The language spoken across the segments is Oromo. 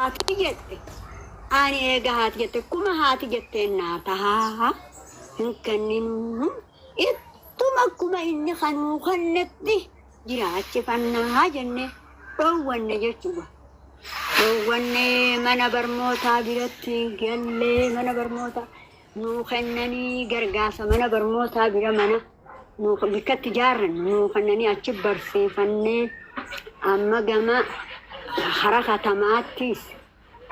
Haati jette ani eega haati jette akkuma haati jetteen naa tahaa hin kenninuu ittuma akkuma inni kanuu kennetti jiraachifannaa jenne dhoowwanne jechuudha. Dhoowwanne mana barmootaa biratti gallee mana barmootaa nuu kennanii gargaarsa mana barmootaa bira mana nuu bikkatti ijaarran nuu kennanii achi barsiifannee amma gama hara katamaattis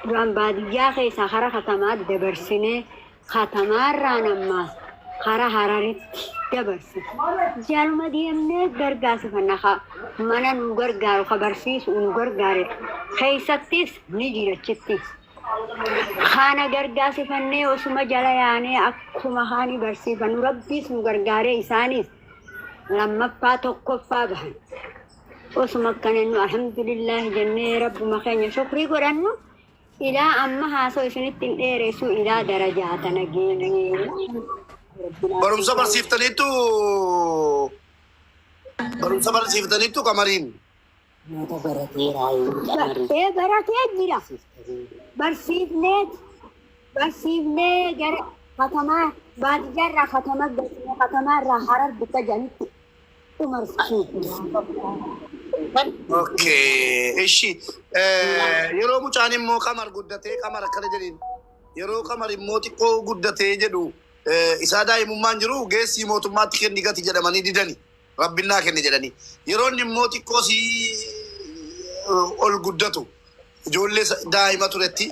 duraan baadiyyaa keessaa hara katamaatti dabarsinee katamaarraan ammaas hara Hararitti dabarsine. Jaluma deemnee gargaarsifanna ka mana nu gargaaru ka barsiisu nu gargaare keessattis ni jira achittis. Kana gargaasifannee osuma jala yaanee akkuma haani barsiifannu Rabbiis nu gargaaree isaanis lammaffaa tokkoffaa bahan. Osuma akkana nu alhamdulillaahi jennee Rabbuma keenya shukrii godhannu ilaa amma haasoo isinitti hin dheeressu ilaa darajaa tana geenye. Barumsa barsiiftaniittu barumsa barsiiftaniittu qamariin. Nyaata barateeraayu qamariin. Ee baratee jira. Barsiifnee barsiifnee gara katamaa baadiyyaarraa katama galchine katamaarraa Harar bikka jedhanitti umarsiifne. Okay. Ishi. Yeroo mucaan immoo qamar guddatee qamar akkana jedhiin. Yeroo qamar immoo xiqqoo guddatee jedhu isaa daa'imummaan jiru geessii mootummaatti kenni gati jedhamanii didani. Rabbin naa kenne jedhanii. Yeroo inni immoo xiqqoo sii ol guddatu ijoollee daa'ima turetti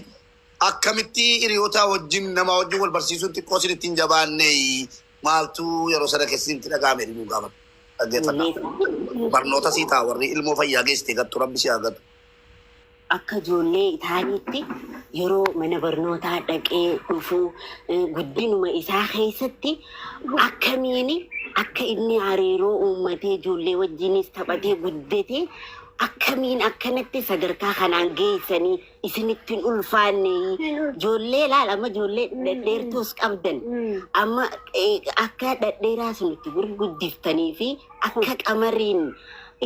akkamitti hiriyootaa wajjin namaa wajjin wal barsiisuun xiqqoo isin ittiin jabaanne maaltu yeroo sana keessa isinitti dhaga'ame jedhanii nu gaafatu. Dhaggeeffadhaa. Barnoota sii ta'a warri ilmoo fayyaa geessitee gattu rabbi si haa gatu. Akka ijoollee isaaniitti yeroo mana barnootaa dhaqee dhufu guddinuma isaa keessatti akkamiin akka inni hariiroo uummatee ijoollee wajjinis taphatee guddatee akkamiin akkanatti sadarkaa kanaan geessanii isinitti hin ulfaanne? Ijoollee laal amma ijoollee dhedheertuus qabdan amma akka dhedheeraa sun itti gurguddiftanii fi akka qamariin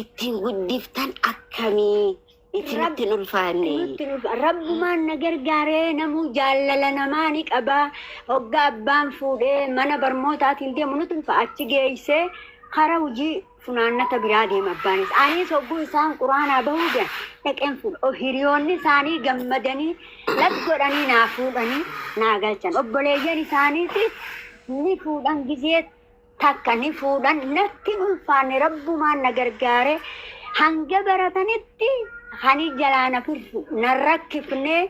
ittiin guddiftan akkamii isinitti hin ulfaanne? Nutti hin ulfa- Rabbumaan na gargaaree namuu jaalala namaa ni qabaa. Hoggaa abbaan fuudhee mana barmootaatiin deemu nutti ulfa achi geessee karaa hojii funaannata biraa deema abbaanis. Anis hogguu isaan quraanaa bahuu gahan dhaqeen fuudha. Oh, Hiriyoonni isaanii gammadanii laf godhanii naa fuudhanii naa galchan. Obboleeyyan isaaniitis ni fuudhan gizee takka ni fuudhan natti hin ulfaanne Rabbumaan na gargaare hanga baratanitti hani jalaa na firsu na rakkifne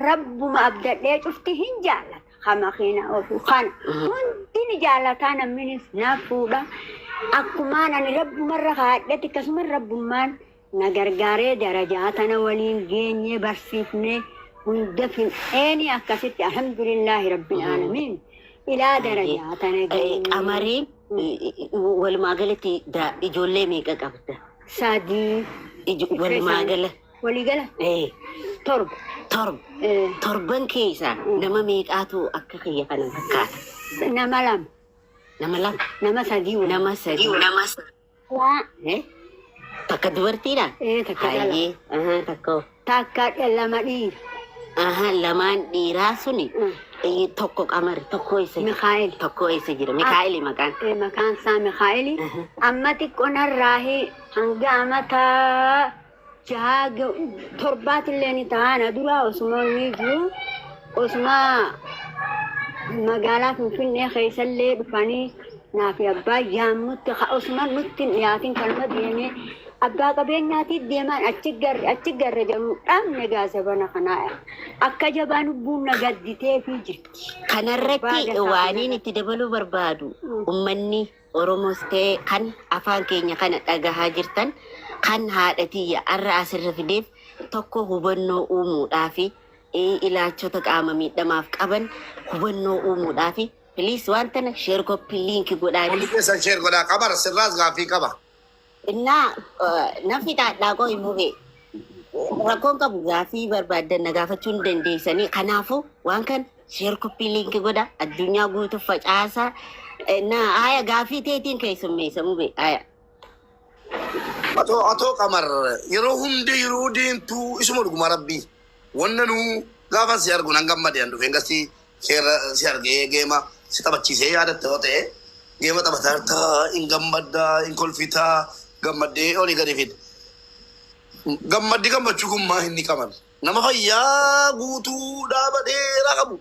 Rabbuma abdadhee cufti hin jaallata ka makiina ofu kana hundi ni jaalataa namninis na fuudha akkumaan ani Rabbumarra kaadhetti akkasuma Rabbummaan na gargaaree darajaa tana waliin geenyee barsiifnee hunda fin'eeni akkasitti alhamdulillaahi rabbil aalamiin ilaa darajaa tana geenyee. Qamariin walumaa galatti ijoollee meeqa qabda? Sadii. Walumaa gala. Waliigala 7. 7. Torban keessaa nama meeqaatu akka kiyya kana fakkaata? Nama lama. Nama lama. Nama sadii. Nama sadii. Waa. Eh? Takka dubartiidha? Ee, takka dhala. Hayyee. Ahaa, takka hoo? Takka lama dhiira. Ahaa, lamaan dhiiraa suni tokko qamari, tokko eessa jira? Mikaa'el. Tokko eessa jira? Mikaa'eli maqaan. Ee, maqaan isaa Mikaa'eli. Amma xiqqoo narraahi hanga amata jahaa torbaatillee ni ta'a. Na duraa osuma inni jiru osuma magaalaa Finfinnee keessallee dhufanii naafi abbaa yaamnutti osuma nutti hin dhiyaatin kanuma deemee abbaa qabeenyaatii deemaan achi garre achi garre jedhu dhabne gaazabana kanaa akka jabaa lubbuun na gadditeefii jirti. Kanarratti waaniin itti dabaluu barbaadu ummanni Oromoos ta'e kan afaan keenya kana dhagahaa jirtan kan haadha tiyya arra asirra fideef tokko hubannoo uumuudhaafi ilaachota qaama miidhamaaf qaban hubannoo uumuudhaafi please waan tana share copy link godhaati. Hundi keessan share godhaa. Qamar sirraas gaaffii qaba. Innaa nan fixaadhaa qoy mubee. Rakkoon qabu gaafii barbaaddan na gaafachuu ni dandeessanii. Kanaafuu waan kana share copy link godha addunyaa guutuuf facaasa. Na haya gaafii teetiin keessummeessa mubee haya. Atoo atoo qamar yeroo hunda yeroo deemtu isuma dhuguma rabbii. Wanna nuu gaafa si argu nan gammade an dhufeen gasti seera si argee geema si taphachiisee yaadatte yoo ta'e geema taphataa hin gammaddaa hin kolfitaa gammaddee olii gadi fida. Gammaddi gammachuu kun maa inni qaban nama fayyaa guutuu dhaaba dheeraa qabu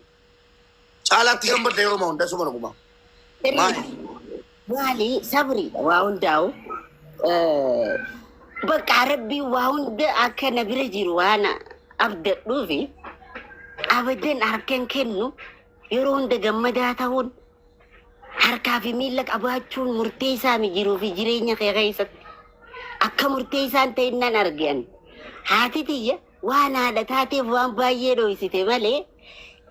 caalaatti gammadda yeroo hunda suma dhuguma. Maali? Maali sabriidha waa hundaa'u. Bakka Rabbii waa hunda akka na bira jiru waan abdadhuufi abadan harkan kennu yeroo hunda gammadaa ta'uun harkaa fi miila qabaachuun murteessaa mi jiruu fi jireenya kee keessatti. Akka murteessaan ta'in nan argan. Haati tiyya waan haadha taateef waan baay'ee dhoysite malee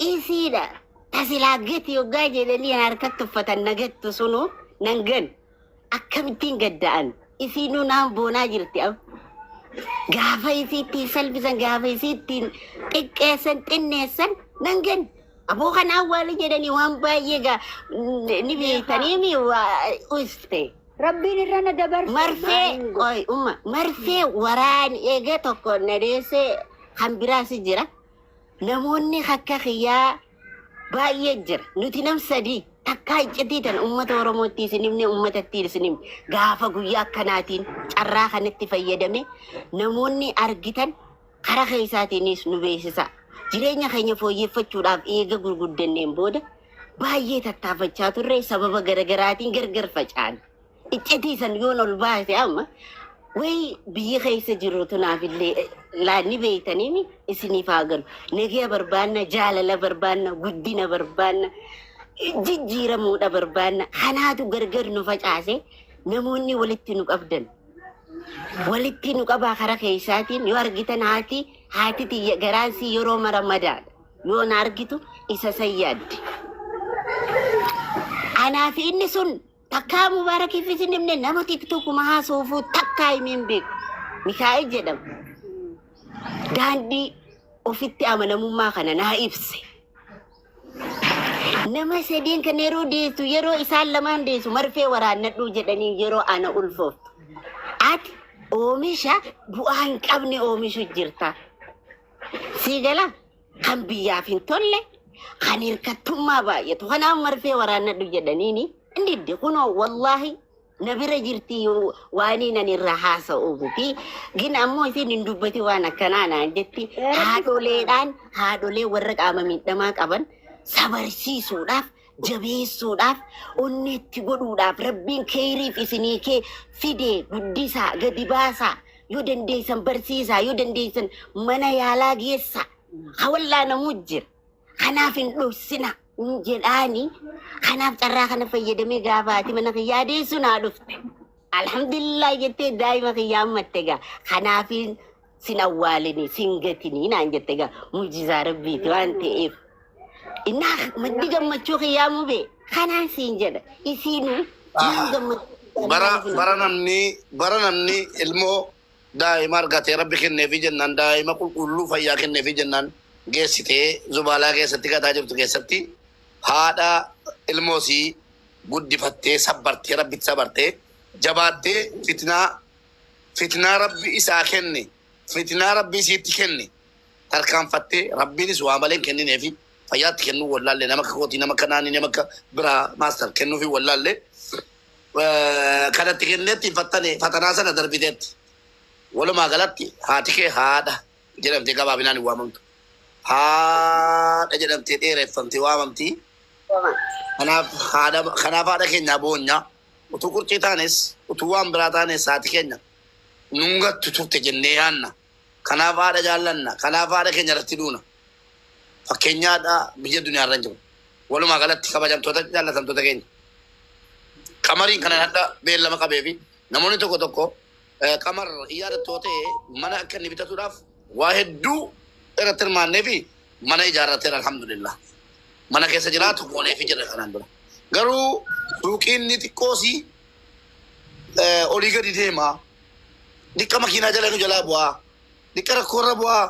isiidha. Tasilaa gati yoggaa jedhanii harkatti uffatan nagattu sunu nan gan. Akkamittiin gadda'an isiinuu naan boonaa jirti am. Gaafa isiittiin salphisan, gaafa isiittiin xiqqeessan, xinneessan nan gan. Aboo kana awwaali jedhanii waan baay'ee gaa ni beektanii mi waa uste. Rabbiin irra na dabarse. Marfee oy umma marfee waraan eega tokko na deessee kan biraas jira. Namoonni akka kiyyaa baay'ee jira. Nuti nam sadii takkaa iccitii tan uummata Oromootti isin himne, uummatatti isin himne. Gaafa guyyaa akkanaatiin carraa kanatti fayyadame namoonni argitan karaa keessaatiinis nu beeksisa. Jireenya keenya fooyyeffachuudhaaf eega gurguddanneen booda baay'ee tattaafachaa turre, sababa garaagaraatiin gargar faca'an. Iccitii san yoon ol baase amma wayi biyya keessa jiru tunaaf illee laanni beektanii isiniif haa galu. Nagaya barbaanna, jaalala barbaanna, guddina barbaanna, jijjiiramuudha barbaanna. Kanaatu gargar nu facaase. Namoonni walitti nu qabdan, walitti nu qabaa. Karaa keessaatiin yoo argitan haati tiyya garaansii yeroo mara madaadha. Yoo na argitu isa san yaaddi. Anaa fi inni sun takkaa Mubaarakiif isin himne, nama TikTokuma haasofuu takkaa himeen beeku. Mikaa'el jedhama. Daandii ofitti amanamummaa kana naa ibse. Nama sadeen kan yeroo deessu, yeroo isaan lamaan deessu marfee waraannadhuu jedhanii yeroo ana ulfooftu. Ati oomisha bu'aa hin qabne oomishu jirta. Sii gala kan biyyaaf hin tolle, kan hirkattummaa baay'atu, kanaaf marfee waraannadhu jedhaniini inni kunoo wallaahi na bira jirti waan nan irraa haasa'u miti. Gin ammoo isin hin dubbati waan akkanaa naan jetti. Haadholeedhaan haadholee warra qaama miidhamaa qaban sabarsiisuudhaaf, jabeessuudhaaf, onneetti godhuudhaaf, Rabbiin keeriif isinii kee fidee guddisaa, gadi baasaa, yoo dandeessan barsiisaa, yoo dandeessan mana yaalaa geessaa, hawallaa namuu jira. Kanaaf hin dhoksina hin jedhaani. Kanaaf carraa kana fayyadamee gaafa haati mana kiyyaa deessu naa dhufte. Alhamdulillah jettee daa'ima kiyyaa ammatte gaa. Kanaafin sin awwaalini sin gatinii naan jette gaa, mujizaa Rabbiiti waan ta'eef. Innaa maddi gammachuu kiyyaa mubee kanaan siin jedha. Isiinuu naan gammachuu. Bara namni ilmoo daa'ima argatee Rabbi kenneefi jennaan, daa'ima qulqulluu fayyaa kenneefi jennaan geessitee zubaalaa keessatti gataa jirtu keessatti haadha ilmoosii guddifattee sabbartee, Rabbitti sabartee jabaattee, fitnaa Rabbi isaa kenne, fitnaa Rabbi isiitti kenne tarkaanfattee, Rabbiinis waa malee hin kennineefi, fayyaatti kennuu wallaalle, nama akka kootii, nama akka naanii, nama akka biraa maastar kennuufi wallaalle, kanatti kenneetti fattane fatanaa sana darbiteetti. Walumaa galatti haati kee haadha jedhamtee gabaabinaan hin waamamtu. Haadha jedhamtee dheereffamtee waamamti. Kanaaf haadha keenyaa boonyaa utuu qurcii taanes, utuu waan biraa taanes, haati keenya nun gattu turte jennee yaanna. Kanaaf haadha jaallanna. Kanaaf haadha keenya irratti duuna. Fakkeenyaadha biyya duniyaa irra hin jiru. Walumaa galatti kabajamtoota jaallatamtoota keenya. Qamariin kanan hadha beellama qabee fi namoonni tokko tokko Qamar yaadattoo ta'e mana akka inni bitatuudhaaf waa hedduu irratti hirmaannee fi mana ijaarrateera, alhamdulillah. Mana keessa jiraatu goonee fi jedha kanaan dura. Garuu suuqiin inni xiqqoosii olii gadi deema. Diqqa makiinaa jala nu jalaa bu'aa. Diqqa rakkoorra bu'aa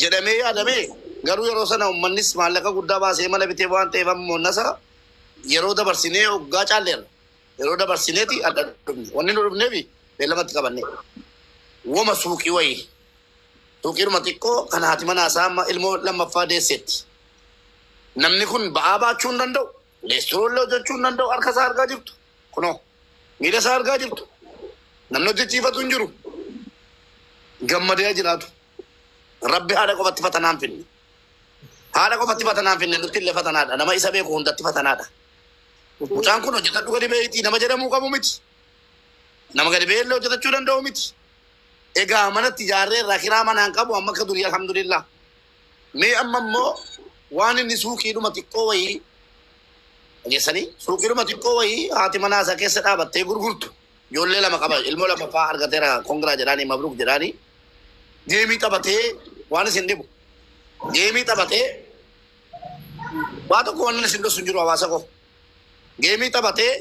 jedhamee yaadamee, garuu yeroo sana uummannis maallaqa guddaa baasee mana bitee waan ta'eef ammoo nasa yeroo dabarsinee hoggaa caalleerra. Yeroo dabarsineeti adda dhufne. Wanni nu dhufneefi beellamatti qabanne. Woma suuqii wayii. Suuqiidhuma xiqqoo kan haati manaa isaa amma ilmoo lammaffaa deesseetti. Namni kun ba'aa baachuu hin danda'u. Leestroollee hojjechuu hin danda'u. Harka isaa argaa jirtu. Kunoo miila isaa argaa jirtu. Namni hojjechiifatu hin jiru. Gammadee jiraatu. Rabbi haadha qofatti fatanaan finne. Haadha qofatti fatanaan finne nutti illee fatanaadha. Nama isa beeku hundatti fatanaadha. Mucaan kun hojjetadhu gadi beeyitii nama jedhamuu qabu miti. Nama gadi beellee hojjetachuu danda'u miti. Egaa manatti ijaarree irraa kiraa manaan qabu amma akka durii alhamdulillah. Mee amma immoo waan inni suuqiidhuma xiqqoo wayii dhageessanii suuqiidhuma xiqqoo wayii haati manaa isaa keessa dhaabattee gurgurtu. Ijoollee lama qaba ilmoo lammaffaa argateera kongiraa jedhaanii mabruuk jedhaanii. Geemii taphatee waan isin dhibu. Geemii taphatee waa tokko waan isin dhossu hin jiru hawaasa koo. Geemii taphatee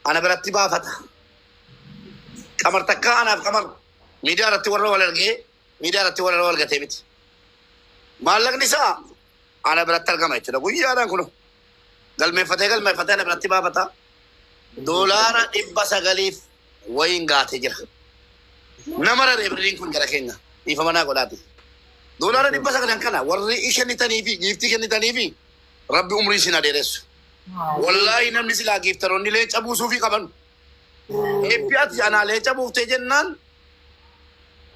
ana biratti baafata. Qamar takkaa anaaf qamar miidiyaa irratti warra wal argee miidiyaa irratti warra wal gatee miti. Maallaqni isaa ana biratti argama jechuudha. Guyyaadhaan kun galmeeffatee galmeeffatee ana biratti baafata. $900 wayiin gaatee jira. Nama raree birriin kun jara keenya dhiifama naa godhaati. $900 kana warri kennitanii fi giiftii kennitanii fi rabbi umrii isin adeeressu. Wallaahi namni silaa giiftaroonni leenca buusuufii qaban. Eebbi ati anaa leenca buuftee jennaan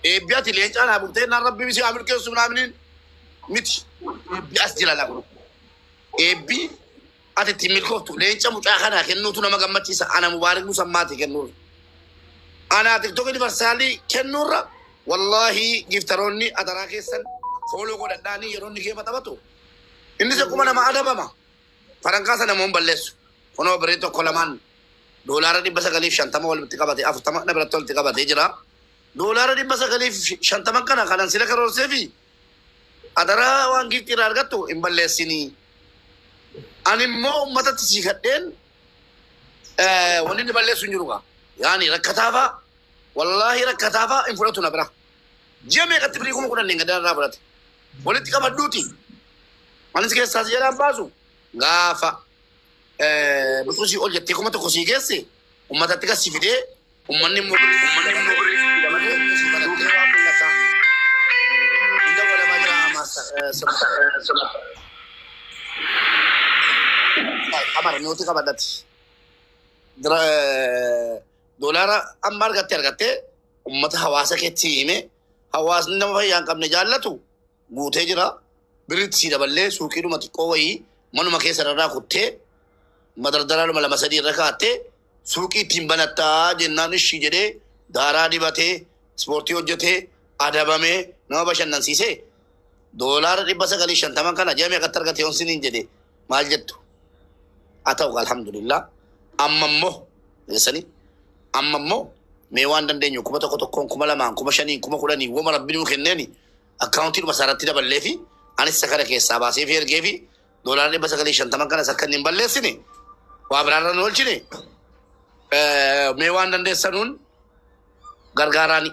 eebbi ati leenca anaa buuftee jennaan rabbi si haa milkeessu naamniin miti. Eebbi as jira lafa. Eebbi ati ittiin milkooftu leenca mucaa kanaa kennuutu nama gammachiisa. Ana mubaarik musammaati kennuurra. Anaa tiktok universaalii kennuurra wallaahi giiftaroonni adaraa keessan fooloo godhadhaanii yeroo inni geema taphatu. Innis akkuma nama adabama. Farankaa sana immoo hin balleessu. Kunoo birrii tokko lamaan $950 walitti qabate 40 na biratti walitti qabatee jira. $950 kana kanan sila karoorsee fi adaraa waan giiftii irraa argattu hin balleessinii. Ani immoo uummatatti siikadheen wanni inni balleessu hin jiru gaa. Yaani rakkataafaa wallaahi rakkataafaa hin fudhatu na bira. Ji'a meeqatti birrii 10,000 hin gadaa irraa fudhate. Walitti qabadhuuti. Anis keessaa si jalaan baasu gaafa biqiltuu sii ol jettee 1000 sii geesse uummatatti gad si fidee uummanni immoo uummanni immoo si barattee waan mul'ata. Inda walamaa jira master Qamar nuti qabadhati. Doolaara amma argatte argattee uummata hawaasa keetti hime hawaasni nama fayyaa hin qabne jaallatu guutee jira. Birritti sii daballee suuqiidhuma xiqqoo wayii manuma keessa irraa kuttee madardaraadhuma lama sadii irra kaattee suuqii ittiin banattaa jennaan ishii jedhee daaraa dibatee ispoortii hojjetee adabamee nama bashannansiisee $950 kana ji'a meeqatti argate yoon siniin jedhe maal jettu? Haa ta'u alhamdulillah. Amma immoo geessanii amma immoo mee waan dandeenyu 1000 tokkoon 2000 5,000 10,000 wama rabbi nuu kenneeni akkaawuntiidhuma isaa irratti daballee fi anis isa kana keessaa baasee fi ergee fi $950 kanas akka inni hin balleessine waa biraarra nu oolchine mee waan dandeessanuun gargaaraani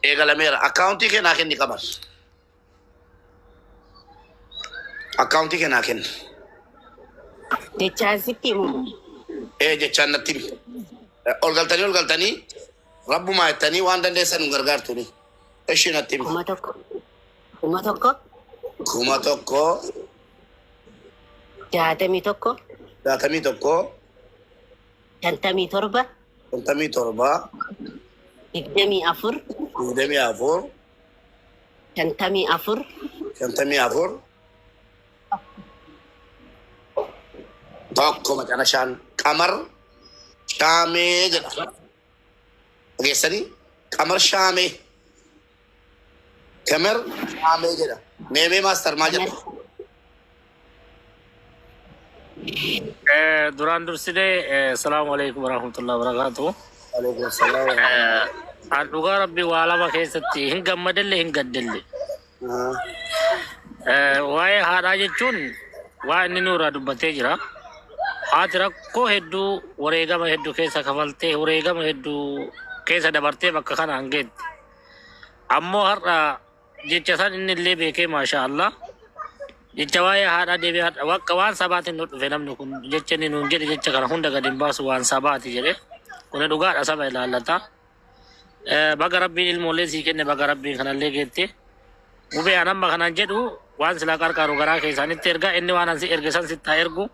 eegalameera. Akkaawuntii kee naa kenni Qamar. Akkaawuntii kee naa kenni. Jechaan sitti himu. Ee jechaan natti himi. Ol galtanii ol galtanii rabbumaa jettanii waan dandeessan nu gargaartuni. Ishii natti himi. 1000. 1000. 1000. 61. 61. 57. 57. 24. 24. 54. 54. Tokko macarashaan Qamar Shaamee jedha. Dhageessanii Qamar Shaamee. Qamar Shaamee jedha. Meemee maastar maal jedha? Duraan dursinee salaamu alaikum warahmatullahi wabarakatuh. Alaikum salaam. An dhugaa rabbi waa lama keessatti hin gammadelle hin gaddelle. Waa'ee haadhaa jechuun waa inni nurraa dubbatee jira. Haati rakkoo hedduu wareegama hedduu keessa kafaltee wareegama hedduu keessa dabartee bakka kana hangeetti. Ammoo har'a jecha san inni illee beekee maasha Allah. Jecha waa'ee haadhaa deebi'ee har'a wakka waan sabaatiin nu dhufe namni kun jecha inni nuun jedhe jecha kana hunda gadi hin baasu waan sabaati jedhe. Kun dhugaadha saba ilaallata. Baga Rabbiin ilmoolee sii kenne, baga Rabbiin kanallee geette. Mubee, an amma kanaan jedhu waan silaa qarqaaru garaa keessaanitti erga inni waan ansi erge san sitti haa ergu.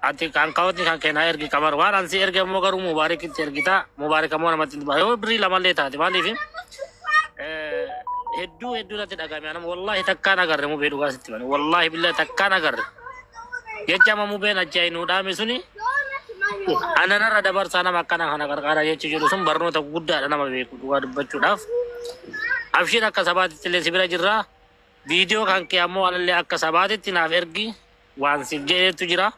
Ati kan kaawwatni kan keenaa ergi. Qamar, waan ansi erge immoo garuu Mubaarikitti ergita. Mubaarik ammoo namatti hin yoo birrii lamallee taate. Maaliif hedduu hedduu natti dhagame. Anam wallahi takkaan agarre. Mubee, dhugaa sitti bane, wallahi billahi takkaan agarre. Jecha amma mubeen achi nuu dhaame suni, ananarra dabarsaa nama akkana kana qarqaara jechi jedhu sun barnoota guddaadha nama beeku. Dhugaa dubbachuudhaaf, abshiin akka sabaatitti illee si bira jirraa. Viidiyoo kan kee ammoo anallee akka sabaatitti naaf ergi. Waan siif jedheetu jira.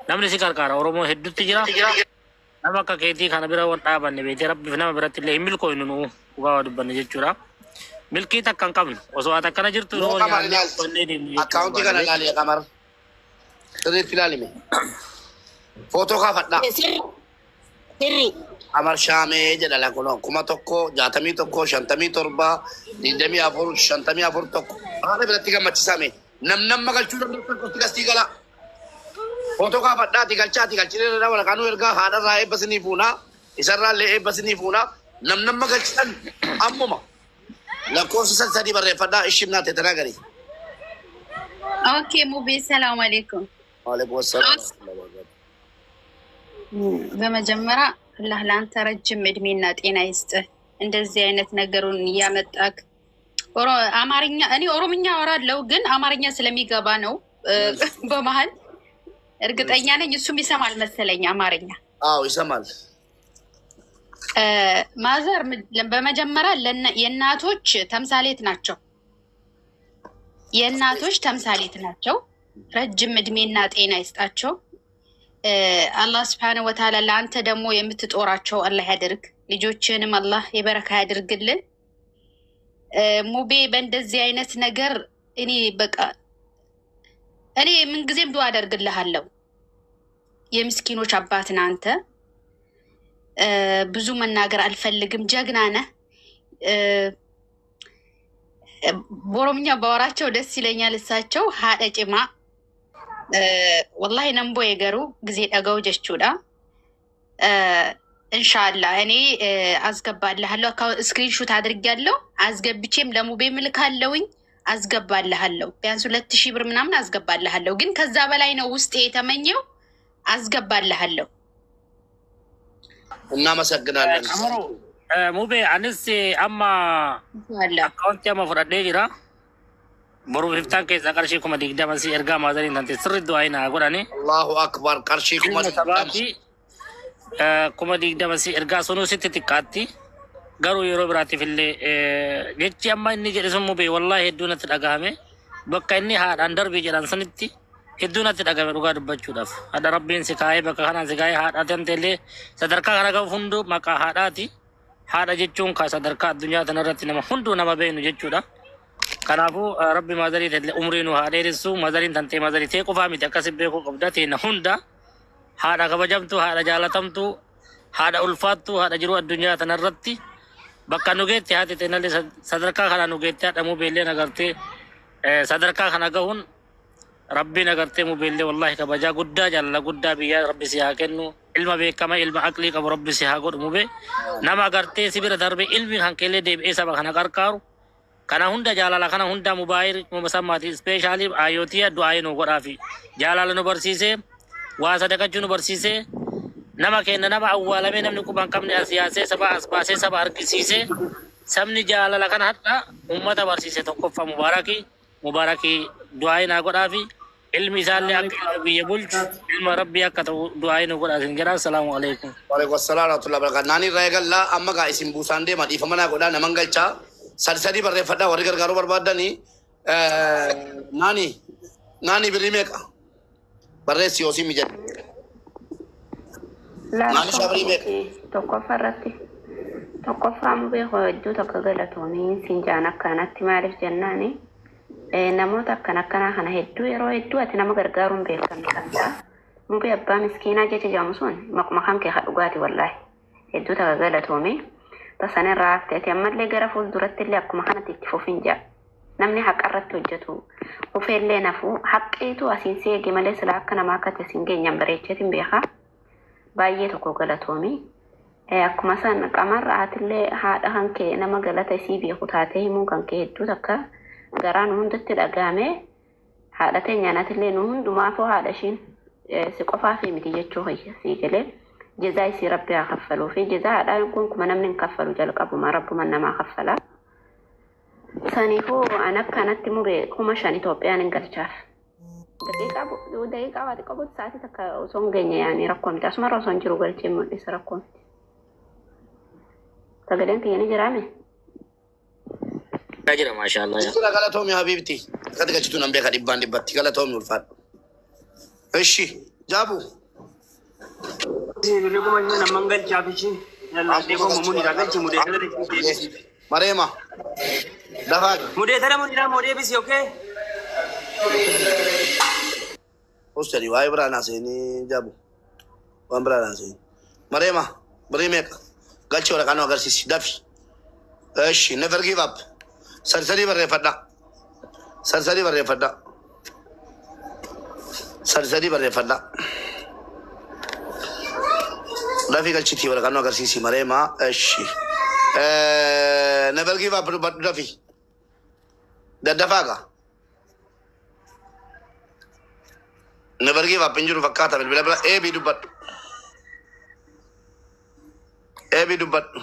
Namni si qarqaara Oromoo hedduutti jira. Nama akka keetii kana bira waan dhaabanne beetee Rabbiif nama biratti illee hin milkooynu nu, dhugaa waa dubbanne jechuudha. Milkii takka hin qabnu osoo ati akkana jirtu Yoo nu Qamar nyaannee ilaali. uffannee deemnu jechuu Akkaawuntii kana barbaada. ilaali Qamar. Sirriitti ilaalime. Footoo kaafadhaa. Sirri sirri. Qamar Shaamee jedha lakunoo 1061 57 24 54 1. Haala biratti gammachiisame. Nam namma galchuu dandeessan qosti gastii gala. Footoo kaafadhaati galchaati galchine waraqaa nu ergaa. Haadharraa eebba sinii fuunaa, isarraa illee eebba sinii fuunaa. Nam namma galchitan ammuma lakkoofsa san sadii barreeffadhaa. Ishim naate tanagari. Okay ሙቤ፣ ሰላም አለይኩም። Waalaikum assalam. በመጀመሪያ አላህ ለአንተ ረጅም እድሜና ጤና ይስጥህ። እንደዚህ አይነት ነገሩን እያመጣክ አማርኛ፣ እኔ ኦሮምኛ አወራለሁ ግን አማርኛ ስለሚገባ ነው በመሀል። እርግጠኛ ነኝ እሱም ይሰማል መሰለኝ አማርኛ። አዎ፣ ይሰማል። Mother በመጀመሪያ የእናቶች ተምሳሌት ናቸው። የእናቶች ተምሳሌት ናቸው። ረጅም እድሜና ጤና ይስጣቸው። አላህ ስብሐነ ወተዓላ ለአንተ ደግሞ የምትጦራቸው አላህ ያድርግ። ልጆችንም አላህ የበረካ ያድርግልን። ሙቤ፣ በእንደዚህ አይነት ነገር እኔ በቃ እኔ ምንጊዜም ዱዓ አደርግልሃለሁ። የምስኪኖች አባት ነህ አንተ። ብዙ መናገር አልፈልግም። ጀግና ነህ። በኦሮምኛ ባወራቸው ደስ ይለኛል። እሳቸው haadha cimaa wallahi nan boo'e garuu ጊዜ dhaga'u jechuudha. ኢንሻአላህ እኔ አስገባልሃለሁ። Screenshot አድርጌያለሁ። አስገብቼም ለሙቤ ምልካለሁኝ። አስገባልሃለሁ። ቢያንስ 2000 ብር ምናምን አስገባልሃለሁ። ግን ከዛ በላይ ነው ውስጤ የተመኘው። አስገባልሃለሁ። እናመሰግናለን። Qamaru, Mube, anis amma ኢንሻአላህ akkaawuntii amma fudhadhee jira. Boruuf iftaan keessa qarshii 20,000 si ergaa. Maazariin tante sirri du'aa naa godhani. Allahu akbar, qarshii kuma Ilma 20. sabaati 20,000 si ergaa, sunuu sitti xiqqaatti. Garuu yeroo biraatiif illee jechi amma inni jedhe sun, Mubee, wallahi hedduu natti dhagahame. Bakka inni haadhaan darbii jedhan sanitti hedduu natti dhagahame dhugaa dubbachuudhaaf. Haadha Rabbiin si kaa'ee, bakka kanaan si kaa'ee, haadha tante illee sadarkaa kana gahu hunduu maqaa haadhaati. Haadha jechuun ka sadarkaa addunyaa tanarratti nama hunduu nama beeknu jechuudha. Kanaafuu Rabbi maazarii ta'e umrii nu haa dheeressu. Maazariin tantee maazarii ta'e qofaa miti, akkasi beekuu qabda. Ta'e hunda haadha kabajamtu, haadha jaalatamtu, haadha ulfaattu, haadha jiru addunyaa tanarratti bakka nu geette. Haati ta'e sadarkaa kana nu geette. Haadha Mubeellee agartee sadarkaa kana gahuun Rabbiin agartee Mubeellee wallahi kabajaa guddaa, jaalala guddaa biyyaa Rabbi si haa kennu. Ilma beekama, ilma aqlii qabu Rabbi si haa godhu. Mubee, nama agartee si bira darbe ilmi kan keellee deebi'ee saba kana qarqaaru kana hunda, jaalala kana hunda mubaayir musammaati ispeeshaalii ayyootii du'aa nu godhaafi. Jaalala nu barsiisee, waa sadaqachuu nu barsiisee, nama kenna nama awwaalamee namni quba hin qabne as yaasee saba as baasee saba argisiisee, sabni jaalala kana hadha ummata barsiise. Tokkoffaa Mubaarakii, Mubaarakii du'aa naa godhaafi. Ilmi isaallee akka ilma biyya bulchu, ilma Rabbii akka ta'u du'aa nu godhaa isin jedha. Assalaamu alaikum. Waalaikum assalam warahmatullahi wabarakatuh. Naani irraa eegallaa. Amma gaa isin buusaan deema, dhiifama naa godhaa. Naman galchaa sadi sadi barreeffadhaa warri gargaaruu barbaadanii. Naani, naani, birrii meeqa barreessi yoosii mijate. Naani isaa birrii meeqa? Tokkoffaa irratti, tokkoffaa Mubee hedduu tokko galatoomii sinjaan. Akkanatti maaliif jennaani, namoota akkan akkanaa kana hedduu yeroo hedduu ati nama gargaaruun beekamta. Mubee abbaa miskiinaa jecha jedhamu sun maquma kan kee dhugaati. Wallaahi hedduu takka galatoomii. Tasan irraa hafte ati ammallee gara fuulduratti illee akkuma kanatti itti fufin jedha. Namni haqa irratti hojjetu ufeellee nafuu haqqiitu asiin si eege malee sila akka namaa akka ati asiin geenyaan bareecheetiin beekaa. Baay'ee tokko galatoomii. Akkuma san qamarra haatillee haadha kan kee nama galata isii beeku taatee himuu kan kee hedduu takka garaa nu hundatti dhagahame. Haadha teenyaan atillee nu hundumaafuu haadha ishiin si qofaaf miti jechuu kiyya sii galee jazaa isii rabbi haa kaffaluu fi jazaa haadhaa gonkumaa namni hin kaffalu jalqabuma rabbuma namaa kaffala. Saniifuu an akkanatti mube 5,000 Itoophiyaan hin galchaaf. Daqiiqaa waa xiqqoo booda sa'aatii takka osoo hin geenye yaanii rakkoo miti. Asumarra osoo hin jiru galchee mul'isa rakkoo miti. Sagaleen kiyya ni jiraame? Jira maashaallah. Jira galatoomi habiibti. Akkatti galchitu nan beeka dhibbaan dhibbatti galatoomi ulfaadhu. Ishi jaabu. Birrii 5,000 amman galchaaf ishiin. Yalla deebi'u munira galchi mudee tara deebisi. Mareema. Dafaa. Mudee tara munira moo deebisi okay? Hosteli waa'ee biraa naa seenii jaabu. Waan biraa naa seenii. Mareema birrii meeqa? Galchi waraqaa nu agarsiisi dafi. Ishi never give up. Sadi sadii barreeffadha. Sadi sadii barreeffadha. Sadi sadii barreeffadha. Dafii galchitii waraqaa nu agarsiisi mareema. Ishi. Never give up dubbadhu dafi. Daddafaa gaa. Never give up hin jiru fakkaata bilbila bira AB dubbadhu. AB dubbadhu.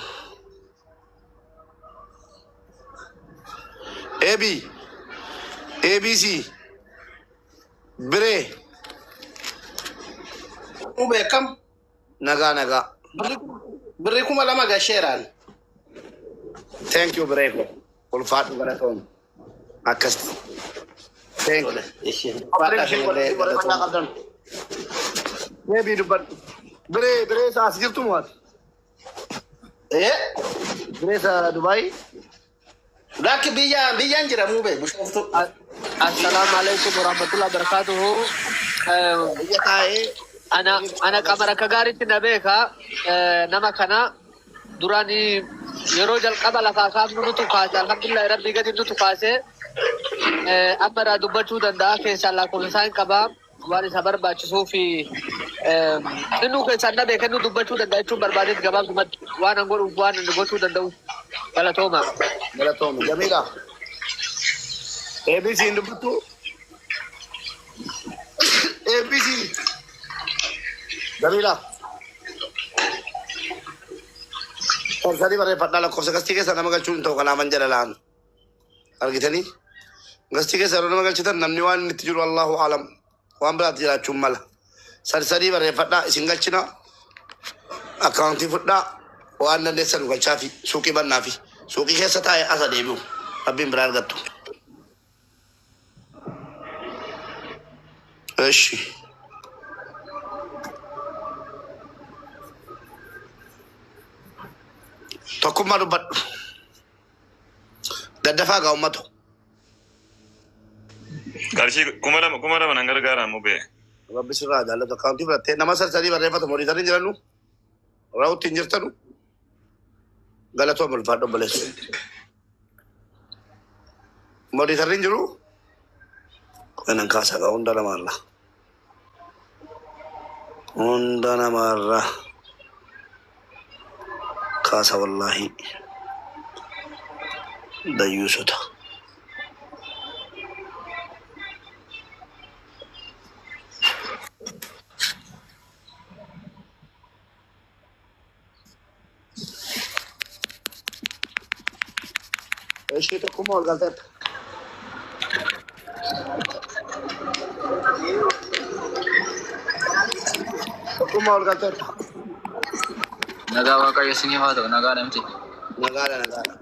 AB ABC Biree Mube akkam? Nagaa nagaa. Birrii 2,000 gasheeraan. Thank you Biree ko. Ulfaadhu galatoom. Akkas. Thank you. AB dubbadhu. Biree biree isa as jirtu moo ati? Eh? Biree isa Dubaay? Lakki biyya biyyaan jira mube Bishooftu. Assalamu alaikum warahmatullahi wabarakatuhu. Biyya taa'ee Ana qamara akka gaariitti na beeka. Nama kana duraan yeroo jalqaba lafaa kaafnu nutu kaase alhamdulillah rabbii gadi nutu kaase amma irraa dubbachuu danda'a keessaa lakkoofsa isaa hin qabaa waan isa barbaachisuu fi innuu keessaan na beeka innuu dubbachuu danda'a jechuun barbaadeet gabaabsumatti waan an godhuuf waan inni gochuu danda'u galatooma. Galatoomi. Jamiila. ABC hin dubbattu? ABC. Jamiila. Sadii barreeffadhaa lakkoofsa gastii keessa nama galchuun hin ta'u kanaafan jedha laan. Argitanii? Gastii keessa yeroo nama galchitan namni waan inni itti jiru Allahu alam. Waan biraatti jiraachuun mala. Sadi sadii barreeffadhaa isin galchina. Akkaawuntii fudhaa waan dandeessan galchaa fi suuqii bannaa fi suuqii keessa taa'ee asa deebi'u. Rabbiin biraa argattu. Eshi. Tokkummaa dubbadhu. Daddafaa gaa uummatu. Qarshii 2,000 2,000 nan gargaara mubee. Rabbi sirraa jaallatu akkaawuntii fudhattee nama sadi sadii barreeffatu monitorri hin jirannu. Raawutti hin jirtanu. Galatoom ulfaadhu obboleessu. Monitorri hin jiru. Kanan kaasaa gaa hunda namaarra. Hunda namaarra. Kaasa wallaahi. Dayyuusota. Ishee tokkummaa ol galteetta. Tokkummaa ol galteetta. Nagaa Waaqayyo isiniif haa ta'u, nagaa namti. Nagaadha nagaadha.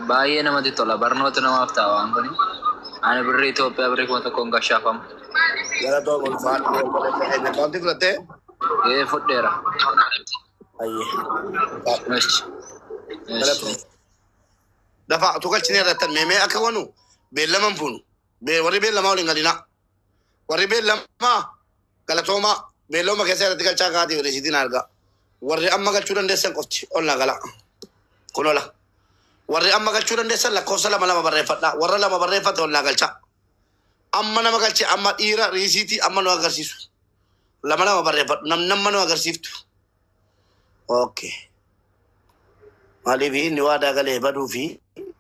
Baay'ee namatti tola, barnoota namaaf ta'a waan kuni. Ani birrii Itoophiyaa birrii 1,000 gashaafamu. Galatoom ulfaadhu obboleessa keenya. Akkaawuntii fudhattee? Ee fudheera. Ayyee. Eshi. Galatoom. Dafa utuu galchinee irrattan meemee akka wanu beellama hin fuunu. Warri beellamaa waliin galinaa. Warri beellamaa galatoomaa beellama keessa irratti galchaa kaatii risiitiin argaa. Warri amma galchuu dandeessan qofti ol na gala. Kun ola. Warri amma galchuu dandeessan lakkoofsa lama lama barreeffadhaa. Warra lama barreeffate ol na galchaa. Amma nama galche amma dhiira riisiitii amma nu agarsiisu. Lama lama barreeffadhu. Nam nama nu agarsiiftu. Okay. Maaliif inni waadaa galee baduu fi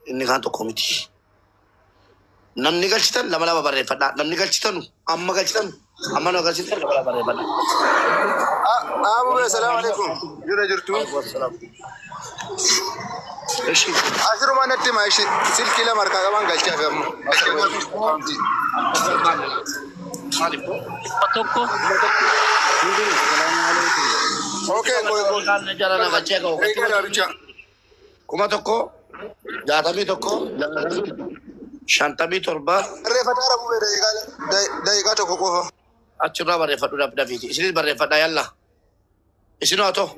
inni kaan tokko miti. Namni galchitan lama lama barreeffadhaa. Namni galchitanu amma galchitan amma nama galchitan lama lama barreeffadhaa. Abu salaam alaikum. Jira jirtu. Ishi. Asiruma natti hima ishi silkii lama harkaa qaban galchaa fi amma. Maaliif? Tokko. Okay, Jala galchee qabu. 1061 57 Barreeffataa rabu daqiiqaa tokko qofa. Achirraa barreeffadhu dafiiti. Isinis barreeffadhaa yalla. Isinoo haa ta'u.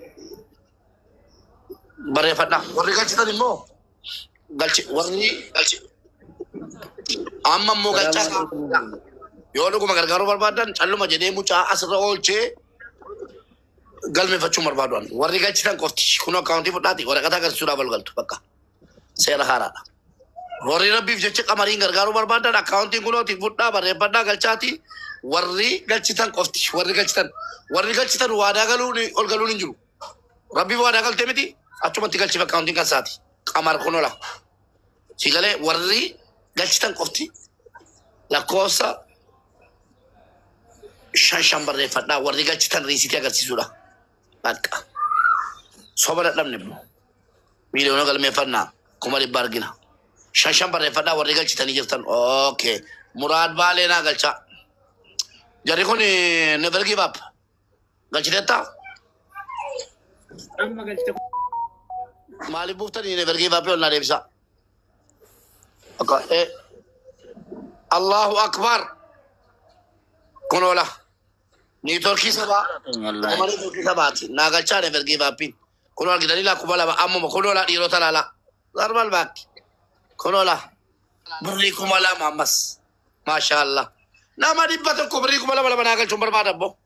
Barreeffadhaa. Warri galchitan immoo galchi warri galchi amma immoo galchaa yoo dhuguma gargaaruu barbaadan calluma jedhee mucaa asirra oolchee galmeeffachuu barbaadu. Warri galchitan qofti kun akkaawuntii fudhaati waraqata agarsiisuudhaaf ol galtu bakka seera haaraadha. Warri rabbiif jecha qamariin gargaaruu barbaadan akkaawuntiin kunooti fudhaa barreeffadhaa galchaati. Warri galchitan qofti warri galchitan waadaa galuun ol galuun hin jiru. Rabbiif waadaa galtee miti achumatti galchiif akkaawuntiin kan isaati. Qamar kunola. Si galee warri galchitan qofti lakkoofsa shan shan barreeffadhaa warri galchitan riisitii agarsiisuudha. Bakka. Soba dadhabne immoo. Miiliyoona galmeeffannaa 100,000 argina. Shan shan barreeffadhaa warri galchitanii jirtan. Okay. Muraad Baalee naa galchaa. Jarri kun never give up. Galchiteettaa? Amma galchite. Maaliif buuftanii never give up ol naa deebisaa? Akka Allahu akbar. Kun oola. Niitoorkii sabaa. Kuma niitoorkii sabaati. Naa galchaa never give upin. Kun argitanii laa 2000 ammuma kun oola dhiirota laala. Normal baakki. Kun oola. Birrii 2000 ammas. Maasha Allah. Nama 100 birrii 2000 lama naa galchuun barbaada abbo.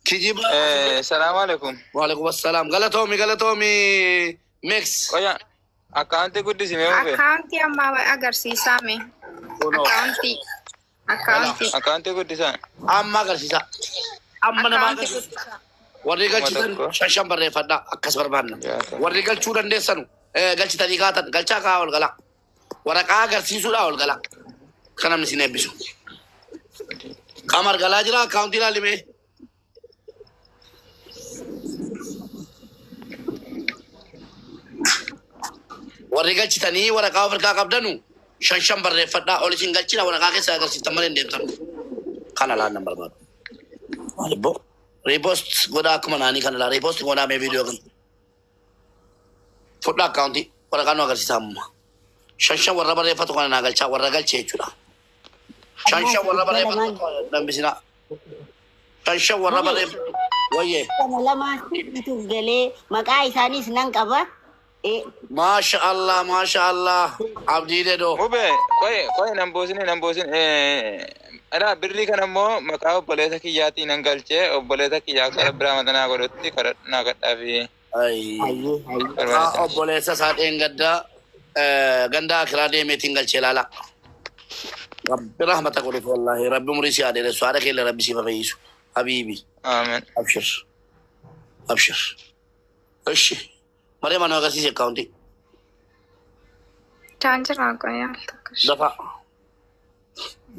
Kijiba. Salaamu alaikum. Waalaikum assalaam. Galatoomi galatoomi. Mix. Qoya akkaawuntii guddisi mee mube. Akkaawuntii amma agarsiisaame. Akkaawuntii. Akkaawuntii. Akkaawuntii guddisaa. Amma agarsiisa. Amma nama Akkaawuntii agarsiisa. guddisaa. Warri galchitan shan shan barreeffadhaa akkas barbaanna. Warri galchuu dandeessanu galchitanii kaatan galchaa kaa ol galaa. Waraqaa agarsiisuudhaa ol galaa. Kan namni isin eebbisu. Qamar galaa jira akkaawuntii ilaalimee. Warri galchitanii waraqaa of harkaa qabdanu shan shan barreeffadhaa ol isin galchina waraqaa keessa agarsiiftan malee hin deemtan. Kana laan nan barbaadu. Maalibboo? Repost godhaa akkuma naanii kana laa repost godhaa mee viidiyoo kana. Fudhaa akkaawuntii waraqaa nu agarsiisa amma. Shan shan warra barreeffatu kana naa galchaa warra galche jechuudha. Shan shan warra barreeffatu dambisinaa. Shan shan warra barreeffatu wayyee. Kana lamaan bituuf galee maqaa isaaniis nan qaba. Maasha Allah, maasha Allah. Abdii Dedoo. Mube qoye qoye nan buusini nan buusini. Alaa birrii kana immoo maqaa obboleessa kiyyaatiin nan galchee obboleessa kiyyaa akka rabbi rahmata godhutti kadhadhaa kadhaafi. Maqaa obboleessa isaa dheengaddaa ganda akiraa deemeetiin galchee ilaala. Rabbi rahmata godhuuf wallaahi rabbi umurii si haa dheeressu haadha keelle rabbi siif haa fayyisu. Habiibi. Aamen. Abshir. Abshir. Ishi. Maryam nu agarsiisi akkaawuntii. Jaan jira qoyaa tokko. Dafaa.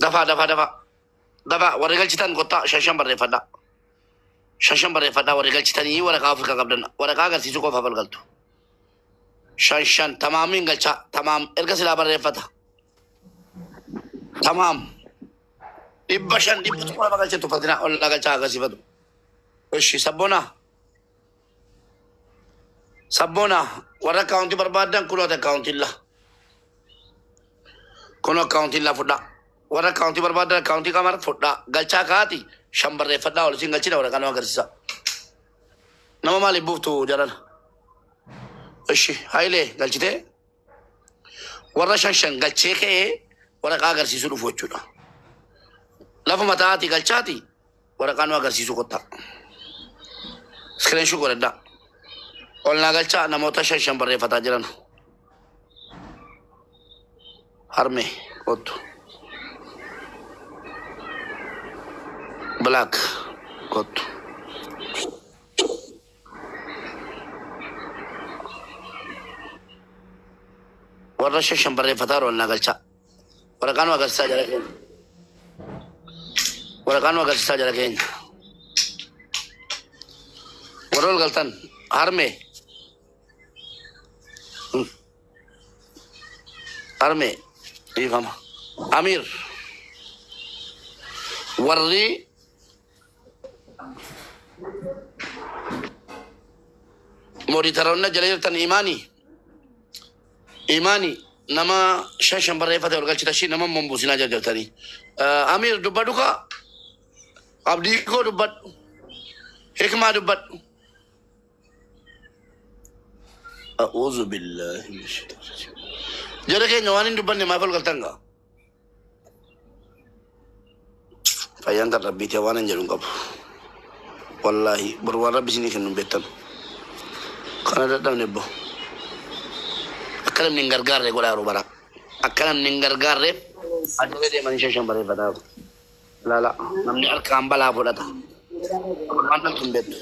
Dafaa dafaa dafaa. Dafaa warri galchitan kottaa shan shan barreeffadhaa. Shan shan barreeffadhaa warri galchitanii waraqaa Afrikaa qabdan waraqaa agarsiisuu qofaaf galtu. Shan shan tamaamiin galchaa tamaam erga silaa barreeffata. Tamaam. 500 100 lama galchan tuffatina ol galchaa agarsiifatu. Ishi sabboona. Sabboona warra akkaawuntii barbaadan kunoota akkaawuntiin la. Kun akkaawuntiin la fudhaa. Warra akkaawuntii barbaadan akkaawuntii qamar fudhaa. Galchaa kaati shan barreeffadhaa ol isin galchina waraqaa nama agarsiisa. Nama maaliif buuftu jalan? Ishi Hayilee galchitee warra shan shan galchee ka'ee waraqaa agarsiisuu dhufu jechuudha. Lafuma taa'aati galchaati waraqaa nu agarsiisuu kottaa. Screenshot godhadhaa. Ol naa galchaa namoota shan shan barreeffataa jiran. Harme kottu. Black kottu. Warra shan shan barreeffataa yeroo naa galchaa. Waraqaa nu agarsiisaa jara keenya. Waraqaa nu agarsiisaa jara keenya. Warra ol galtan harmee. Harmee dhiifama. Amiir. Warri moderatoronni jala jirtan imaanii. Imaanii nama shan shan barreeffate ol galchita ishii nama mombuusinaa jarjartanii. Amiir dubbadhu kaa. Abdii koo dubbadhu. Hikmaa dubbadhu. A'uudhu billaahi min shaytaani rajiim. Jara keenya waan hin dubbanne maaf ol galtan gaa? Fayyaan kan rabbiiti waan hin jedhu hin qabu. Wallaahi bor waan rabbi isinii kennu hin beektan. Kana dadhabne bbo. Akka namni hin gargaarre godhaa yeroo bara. Akka namni hin gargaarreef ajaja deemanii shan shan barreeffataa jiru. Ilaala namni harkaan balaa fudhata. Waan dhaltu hin beektu.